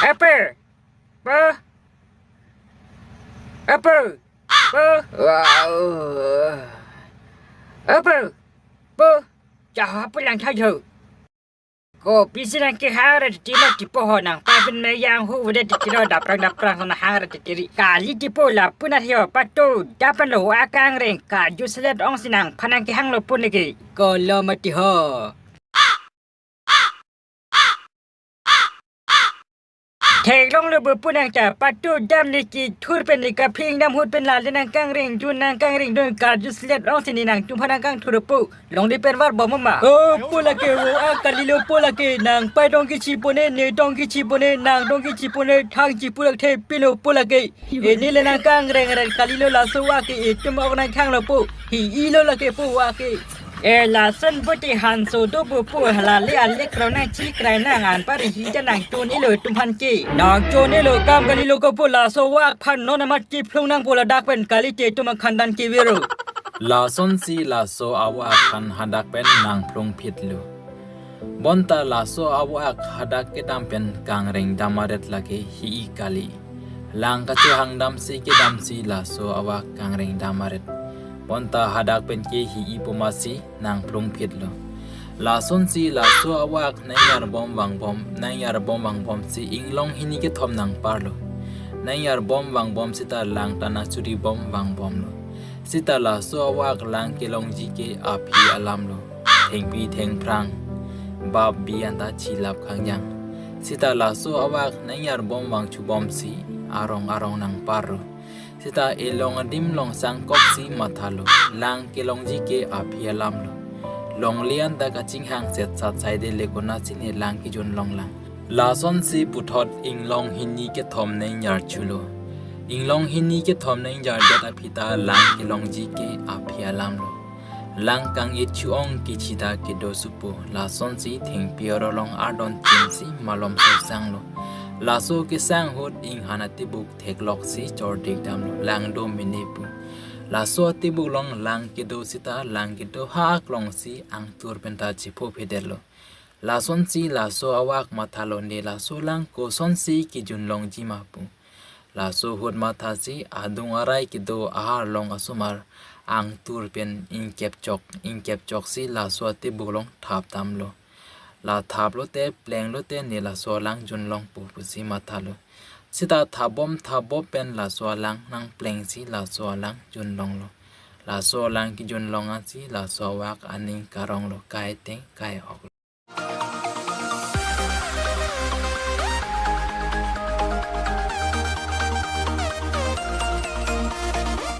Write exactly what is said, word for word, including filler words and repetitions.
Apple. Po. Apple. Po. Wow. Apple. Po. Jaha pulang thajo. Kopisi nangkehang ra titi lo tipo ho, nangpaipen me yang hu udah titi lo, daprang daprang sana hang ra titi ri. Kali tipo lapu na thio patu dapan lo, wa kangreng kaju selet ong si nangphan nangkehang lo pun lagi. Kolo mati ho. Theklong lo bu pun nang ta patu dam ni kethur pen ni kaphing dam hut pen la le nangkangreng dun, nangkangreng dun kaju selet ong si ne nangtumphan nangkangthur pu. Longle pen var bom ma. O pu lake, o a kalilo pu lake, nangpai dong kichi pone, ne dong kichi pone, nang dong kichi pone, thang chipulak the pilo pu lake. Eni le nangkangreng reng kalilo, laso wa ke itum ok nangkhang lo pu. Hi-i lo lake pu wa ke. E lason buti hanso do bu pu, hala le alek rau nangchikrai nang an pari hi ta nangtun-i lo itumphan ke. Nangtun-i lo kam kalilo ko pu, laso wa phan non amat kiphlung nang pu ladak pen kali te itum akhandan kevir lo. Lasonsi laso awa aphan hadak pen nangphlung phit lo. Bonta laso awa hadak kedam pen kangreng dam aret lake hi-i kali. Lang kachohang damsi kedamsi laso awa kangreng dam aret. Bonta hadak pen ke hi-i pu masi nangphlung phit lo. Lasonsi laso awa nangyar bom vang bom, nangyar bom vang bom si inglong hini kethom nangpar lo. Nangyar bom vang bom sita lang ta nangchuri bom vang bom lo. Sita laso awa lang kelongji ke aphi alam lo. Thengpi thengphrang, bap bi anta chilap khangjang. Sita laso awa nangyar bom vang chubom si arong arong nangpar lo. Sita elong adim long sangkok si matha lo. Lang kelongji ke aphi alam lo. Longle anta kachinghang set sat saide le konatsi ne lang kejun long lang. Lasonsi puthot inglong hini kethom nangyar chulo. Inglong hini kethom nangyar det aphi ta lang kelongji ke aphi alam lo. Lang kang-i chu ong kichi ta kedo supo. Lasonsi thengpi arong along ardon chim si malom so sang lo. Laso kesang ahut inghan atibuk theklok si chordik dam lo. Lang do mene pu. Laso atibuk along lang kedo sita lang kedo ha aklong si angtur pen ta chepho phedet lo. Lasonsi laso awa matha lo, ne laso lang kosonsi kejun longji ma pu. Laso ahut matha si adung arai kedo ahar along asomar angtur pen ingkep chok, ingkep chok si laso atibuk along thap dam lo. La thap lote pleng lote ne laso lang jun long pu pusi matha lo. Sita thap bom thap bom pen laso alang nangpleng si laso alang jun long lo. Laso alang kejun long ansi laso awa aning karong lo, kai teng kai ok.